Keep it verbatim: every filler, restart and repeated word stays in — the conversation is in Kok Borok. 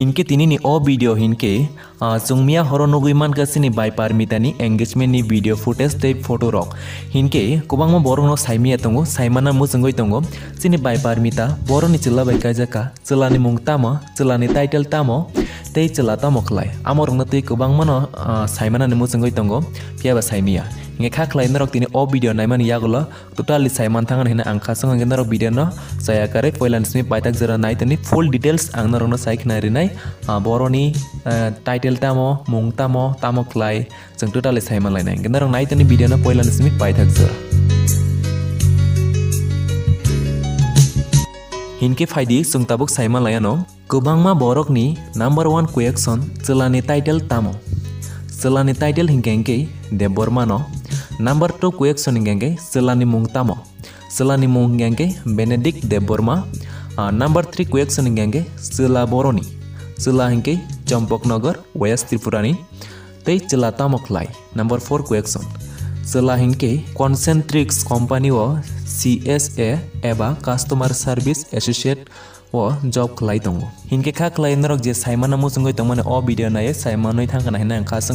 Hinkhe tini ni o video hinkhe, ah, chwng miya horo nugwi mankha chini bai Parmita ni engagement ni video footage tei photo rok. Hinkhe kwbangma borok no saimiya tongo, saimana muchungwi tongo. Chini bai Parmita boroni chwla bai kaijakha, chwla ni mung tamo, chwla ni title tamo, tei chwla tamo khlai. Amo rok no twi kwbangma no, ah, saimana ni muchungwi tongo, phiya ba saimiya. Hinkhe kha khlai norok tini o video naimani yagulo totally sai manthang hinwi ang kha song, hinkhe norok video no chaya karwi poila ni simi paithak jora nai toni full details ang norok no sai khna rinai. Ah, boroni, ah, title tamo, mung tamo, tamo khlai, chwng totally sai manlainai. Hinkhe norok nai toni video no poila ni simi paithak jora. Hinkhe phaidi chwng tabuk sai manlaiano. Kwbangma borokni number one question, chwlani title tamo? Chwlani title hinkhe hinkhe Debbarma no. Number two question hinkhe hinkhe chwlani mung tamo? Chwlani mung hinkhe hinkhe Benedict Debbarma. Ah, number three question hinkhe hinkhe chwla boroni. Chwla hinkhe Champaknagar, West Tripura ni. Tei chwla tamo khlai? Number four question. Chwla hinkhe Concentrix company o C S A eba Customer Service Associate o job khlai tongo. Hinkhe kha khlai norok je saimano muchungwi tongmani o video nai saimanwi thangkha na hinwi ang kha song.